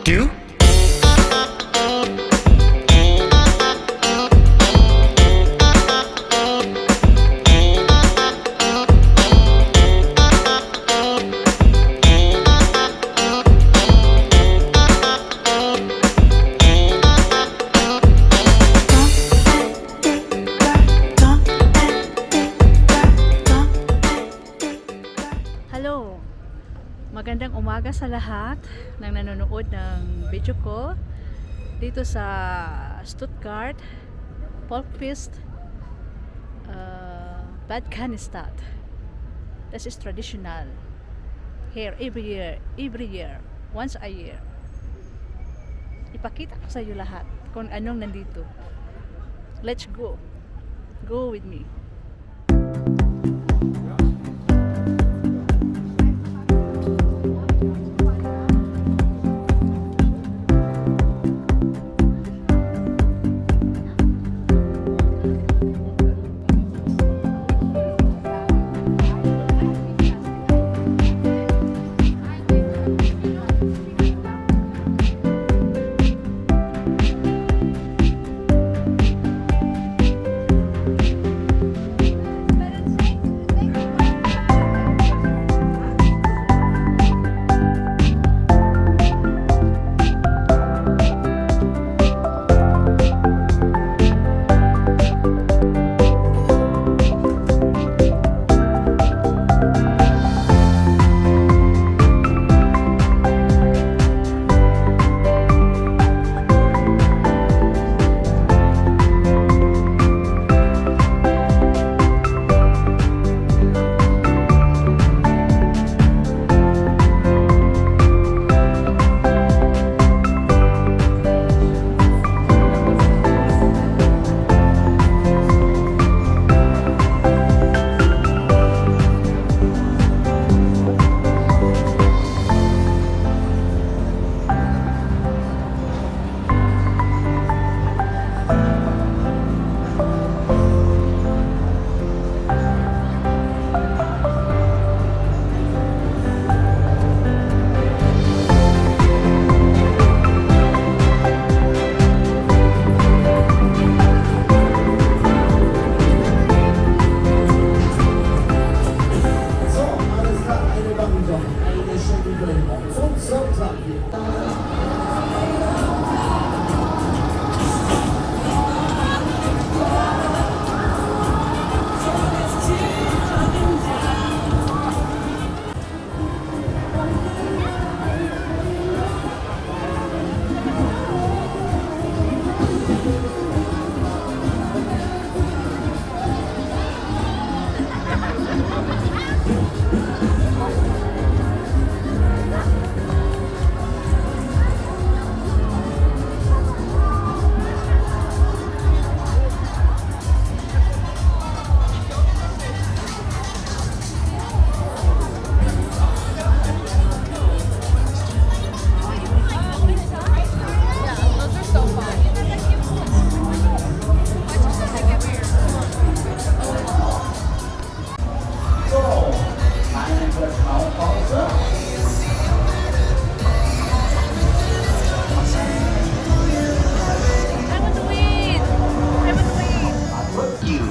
Two. Hello! Magandang umaga sa lahat ng nanonood ng video ko dito sa Stuttgart Volksfest, Bad Cannstatt. This is traditional here every year, once a year. Ipakita ko sa iyo lahat kung anong nandito. Let's go. Go with me. So, alles klar, eine Überraschung, eine schöne Überraschung. Zum Sonntag hier. So, eine Verschnaufpause. I want to win! I want to win! You.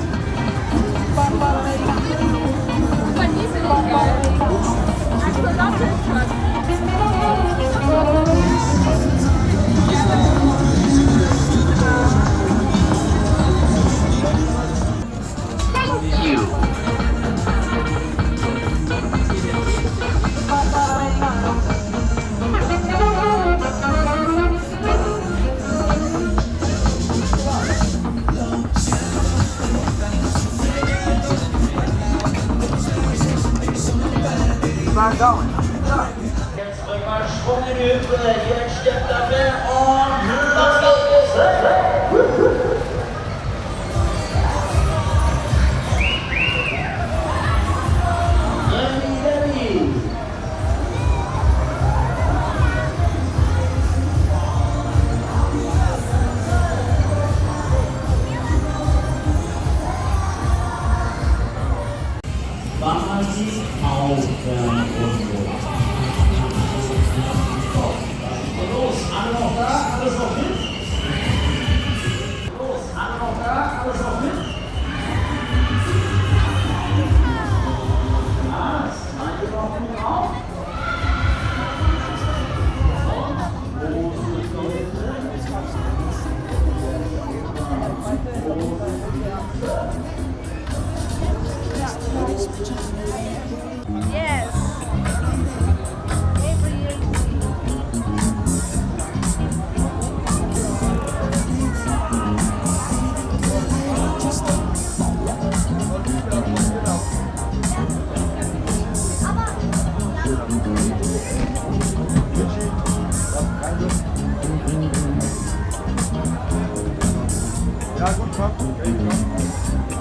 You. Jetzt bring mal Schwung in die Hüfte. Jetzt steppt er mehr und los geht's. Ready, ready.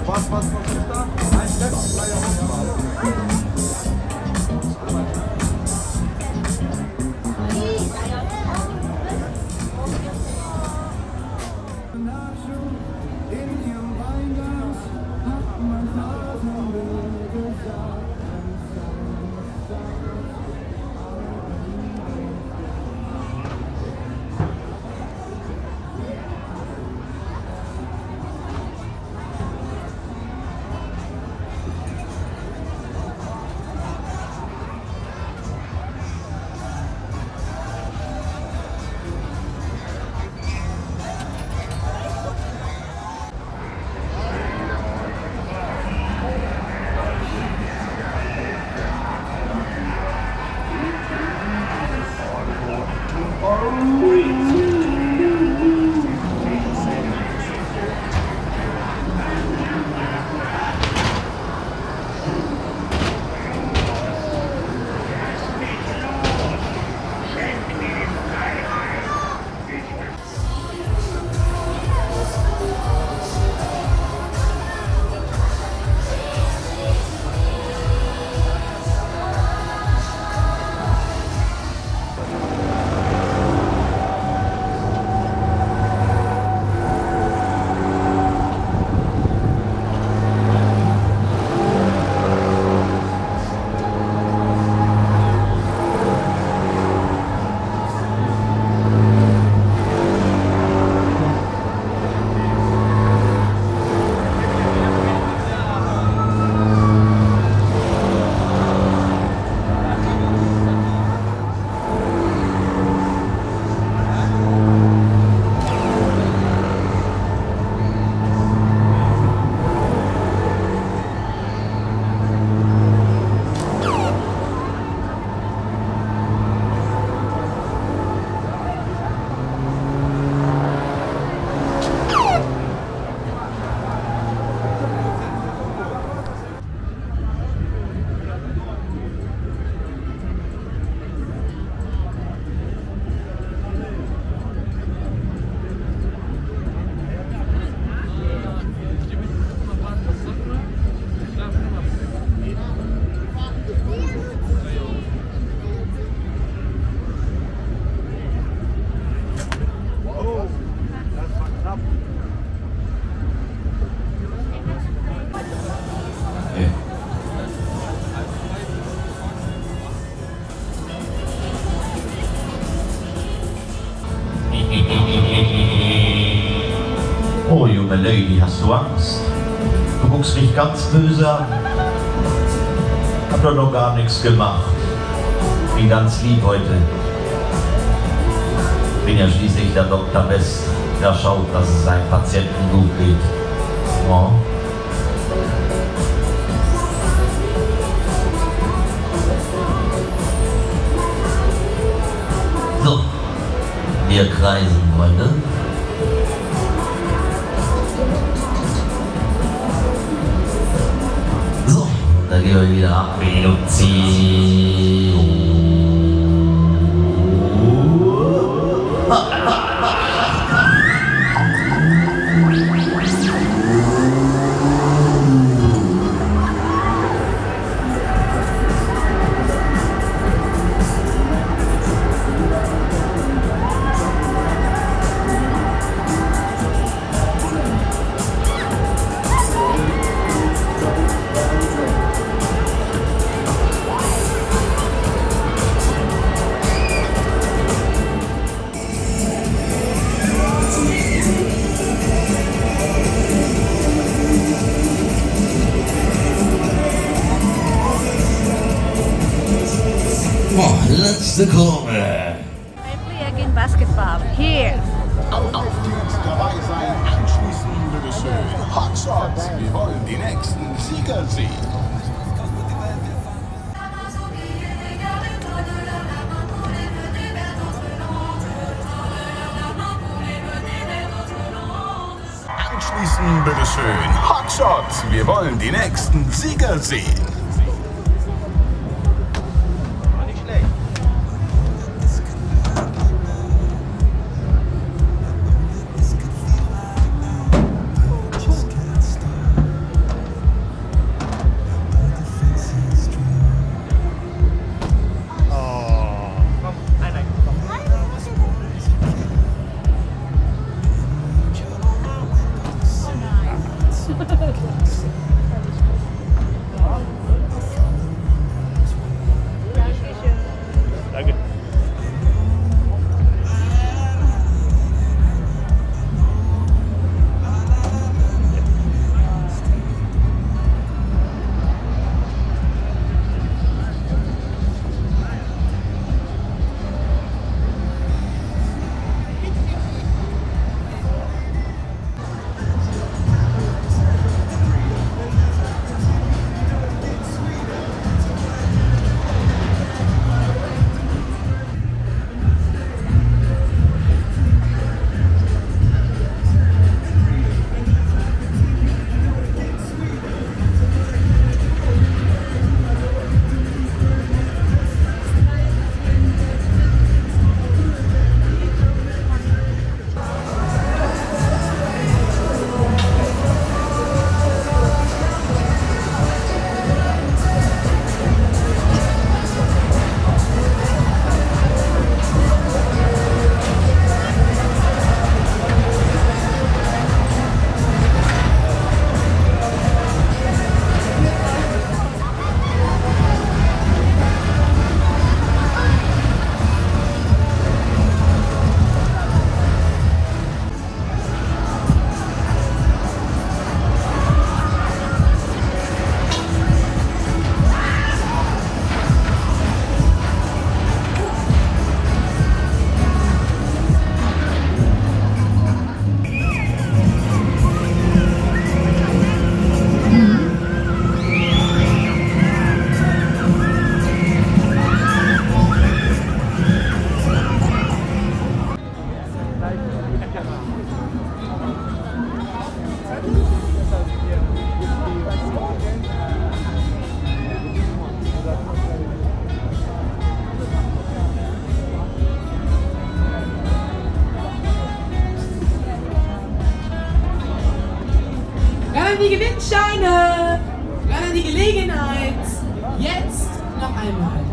Was ist da? Ein Left, In ihrem Weinglas hat mein Vater mir gesagt. Oh, junge Lady, hast du Angst? Du guckst mich ganz böse an. Hab doch noch gar nichts gemacht. Bin ganz lieb heute. Bin ja schließlich der Dr. Best, der schaut, dass es seinen Patienten gut geht. Oh. So, wir kreisen, Freunde. So, da gehen wir wieder ab. Reduktion. Oh, letzte Kurve. I play again basketball here. Auf geht's, dabei sein, anschließen, bitteschön. Hot Shots, wir wollen die nächsten Sieger sehen. Anschließen, bitteschön. Hot Shots, wir wollen die nächsten Sieger sehen. Nicht schlecht. Danke. Ran an die Gewinnscheine! Ran an die Gelegenheit! Jetzt noch einmal.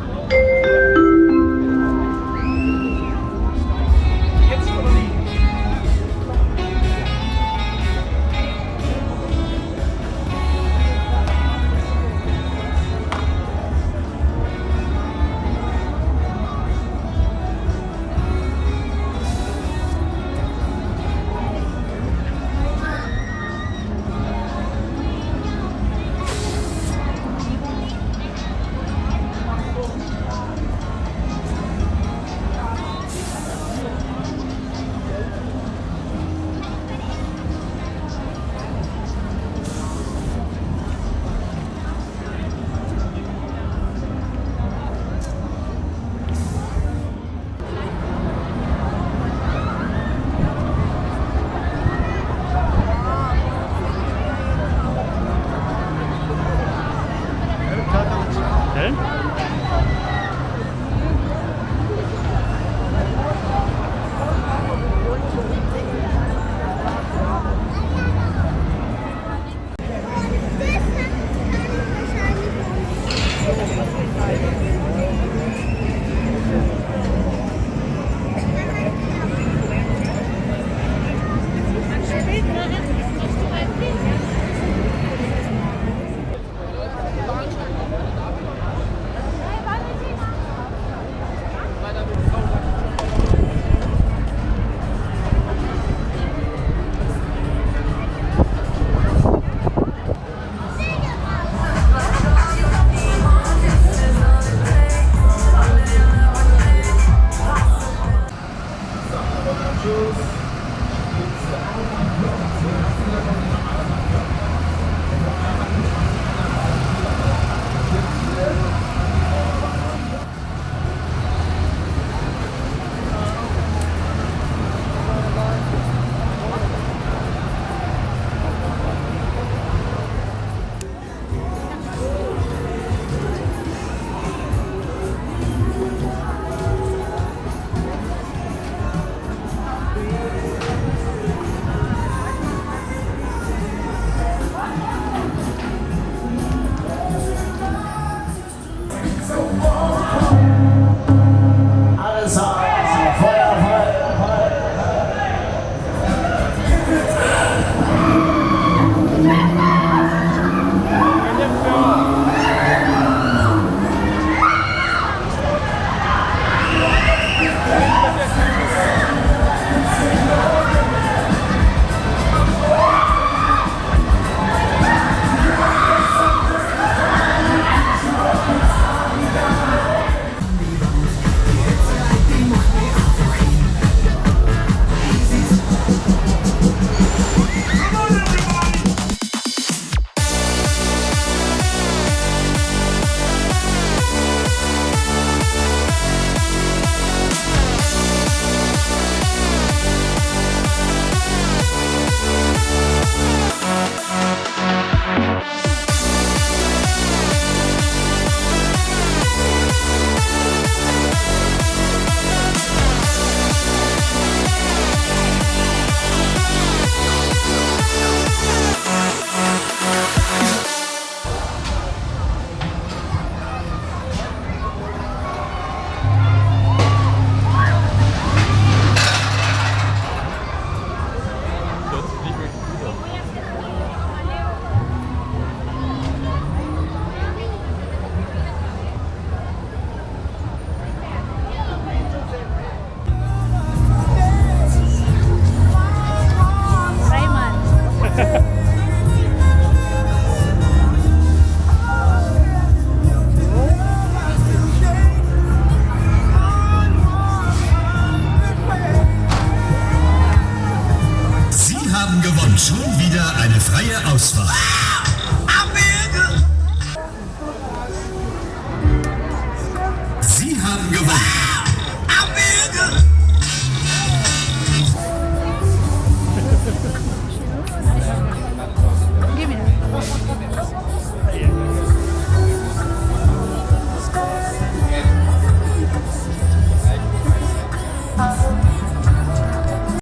Style.